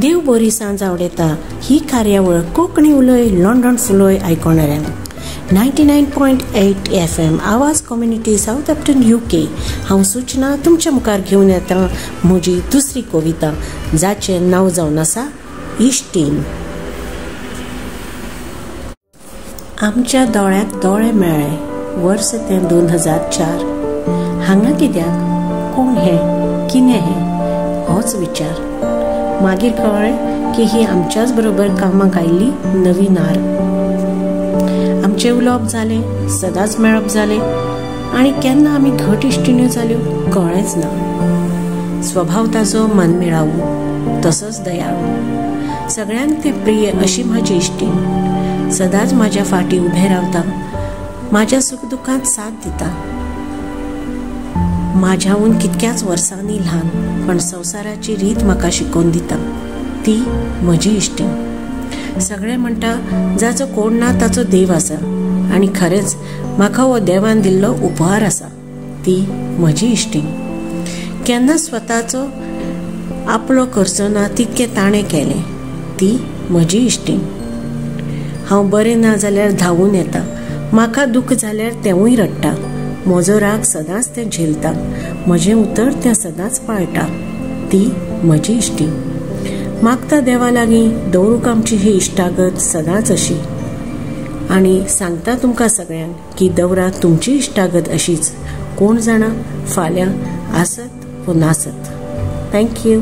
देव बरी सांज आवडेता ही कार्यावळ कोंकणी उलय लंडन फुलोय आयकोणाऱ्यांक 99.8 FM आवाज कम्युनिटी साउथहॅम्प्टन UK. हांव सूचना तुमच्या मुखार घेवन येता म्हजी दुसरी कविता जाचें नांव जावन आसा इश्टीन. आमच्या दोळ्याक दोळे मेळ्ळे वर्स तें 2004. हांगा कित्याक, कोण हें, कितें हें होच विचार. मागीर कळ्ळें की ही आमच्याच बरोबर कामाक आयिल्ली नवी नार. आमचें उलोवप जालें, सदांच मेळप जालें आनी केन्ना आमी घट इश्टिण्यो जाल्यो कळ्ळेंच ना. स्वभाव ताजो मनमेळावू तसोच दयाळू, सगळ्यांक तें प्रिय अशी म्हजी इश्टीण. सदांच म्हाज्या फाटीं उबें रावता, म्हाज्या सुख दुखांत साथ दिता. म्हाज्याहून कितक्याच वर्सांनी ल्हान पण संवसाराची रीत म्हाका शिकोवन दिता, ती म्हजी इश्टीण. सगळे म्हणटा जाचो कोण ना ताचो देव आसा आनी खरेंच म्हाका हो देवान दिल्लो उपहार आसा, ती म्हजी इश्टीण. केन्ना स्वताचो आपलो करचो ना तितकें ताणें केलें, ती म्हजी इश्टीण. हांव बरें ना जाल्यार धांवून येता, म्हाका दुख्ख जाल्यार तेंवूय रडटा. म्हजो राग सदांच तें झेलता, म्हजें उतर तें सदांच पाळटा, ती म्हजी इश्टीण. मागता देवा लागीं दवरूंक आमची ही इश्टागत सदांच अशी आनी सांगता तुमकां सगळ्यांक की दवरा तुमची इश्टागत अशीच. कोण जाणा फाल्यां आसत वो नासत. Thank you.